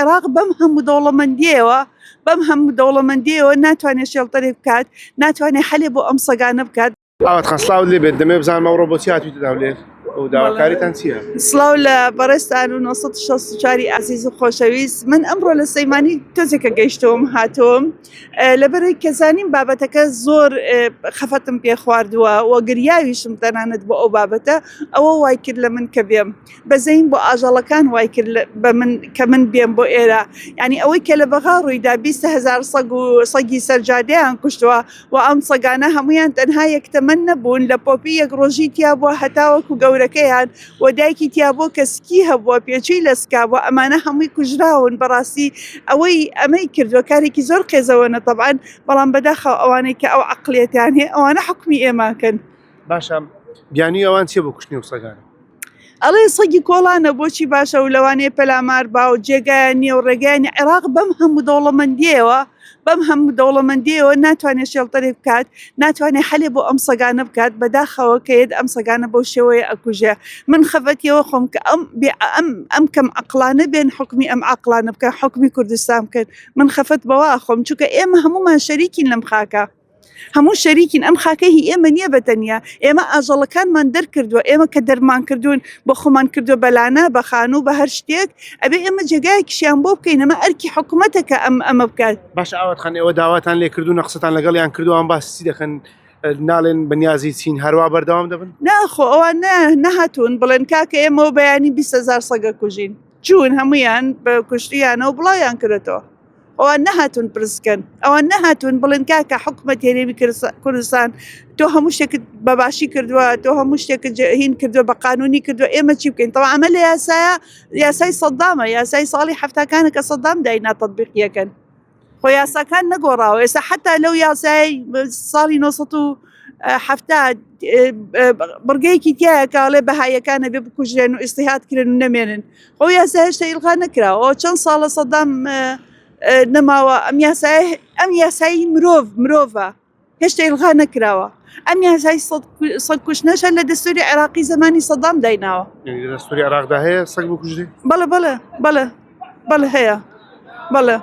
عێراق بەم هەموو دەوڵەمەندیەوە بەم هەموو دەوڵەمەندیەوە ناتوانێت shelter ێک بکات ناتوانێت حەلێ بۆ ئەم سەگانە بکات. ئاوات خان سڵاوت لێ بێت دەمەوێت بزانم ئەوڕۆ بۆچی هاتوویتە هەولێر و داواکاریتان چییە؟ سڵاو لە بەڕێزتان و 964 ئازیز و خۆشەویست من ئەمڕۆ لە سلەیمانی تۆزێکە گەیشتوم هاتووم لەبەرەی کە زانیم بابەتەکە زۆر خەفەتم پێ خواردووە و گریاویشم تەنانەت بۆ ئەو بابەتە ئەوە وای کرد لە من کە بێم بەزەیم بۆ ئاژەڵەکان وای کرد بە من کە من بێم بۆ ئێرە یعنی ئەوەی کە لە بەغا ڕوویدا 20 هەزار سەگ و سەگی سەرجادەیان کوشتووە و ئەم سەگانە هەمویان تەنها یەکتەمەن نەبوون لە پۆپی یەک ڕۆژی تیا بووە هەتاوەکو گەورەکەیان و دایکی تیا بووە کە سکی هەبووە پێچووی لە سکا بووە ئەمانە هەمووی کوژراون بەڕاستی ئەوەی ئەمەی کردووە کارێکی زۆر قێزەوەنە تەبعەن بەڵام بەداخەوە ئەوانەی کە ئەو عەقڵیەتیان هەیە ئەوانە حوکمی ئێماکەن. باشە بیانووی ئەوان چیە بۆ کوشتنی ئەو سەگانە؟ ئەڵێ سەگی کۆڵانە بۆچی باشە و لەوانەیە پەلامار با و جێگایان نییە و ڕێگایان نییە عێراق بەم هەموو دەوڵەمەندیەوە بەم هەموو دەوڵەمەندیەوە ناتوانێت shelter ێک بکات ناتوانێت حەلێ بۆ ئەم سەگانە بکات بەداخەوە کە یەت ئەم سەگانە بەو شێوەیە ئەکوژێ من خەفەتیەوە خۆم کە ئەم بێ ئەم ئەم کەم عەقڵانە بێن حوکمی ئەم عاقڵانە بکەن حوکمی کوردستان بکەن من خەفەت بەوە ئەخۆم چونکە ئێمە هەموومان شەریکین لەم خاکە. هەموو شەریکین ئەم خاکە هی ئێمە نییە بە تەنیا ئێمە ئاژەڵەکانمان دەرکردووە ئێمە کە دەرمان کردوون بۆ خۆمان کردووە بەلانە بە خانوو بە هەر شتێک ئەبێ ئێمە جێگایەکیشیان بۆ بکەین ئەمە ئەرکی حکوومەتە کە ئەم ئەمە بکات. باشە ئاوات خان ئێوە داواتان لێ کردوون قسەتان لەگەڵیان کردووە ئەوان باسی چی دەکەن ناڵێن بەنیازی چین هەروا بەردەوام دەبن؟ نا خۆ ئەوان نەهاتوون بڵێن کاکە ئێمەوە بەیانی 20 هەزار سەگە کوژین چوون هەمویان بە کوشتیانەوە بڵاویان کردێتەوە. ئەوان نەهاتوون پرس بکەن ئەوان نەهاتوون بڵێن کاکە حکومەت هەرێمی کوردستان تۆ هەموو شتێکت بە باشی کردووە تۆ هەموو شتێکت هین کردووە بە قانونی کردووە ئێمە چی بکەین تەوا ئەمە لە یاسایە یاسای سەدامە یاسای ساڵی هەفتاکانە کە سەدام داینا تەطبیقیەکەن خۆ یاساکان نەگۆڕاوە ئێستا حتا لەو یاسای ساڵی 970 بڕگەیەکی تایە کاڵێ بەهایەکانە بێ بکوژرێن و ئیسیهات کرێن و نەمێنن ئەو یاسا هێشتا ئیلغا نەکراوە چەند ساڵە سەدام نەماوە ئەم یاسای ئەم یاسایی مرۆڤ مرۆڤە هێشتا ئیلغا نەکراوە ئەم یاسای سەگ کوشتنەشە لە دەستوری عێراقی زمانی سەدام دایناوە دەستوری عێراقدا هەیە سەگ بکوژرێ بەڵێ بەڵێ بەڵێ بەڵێ هەیە بەڵێ.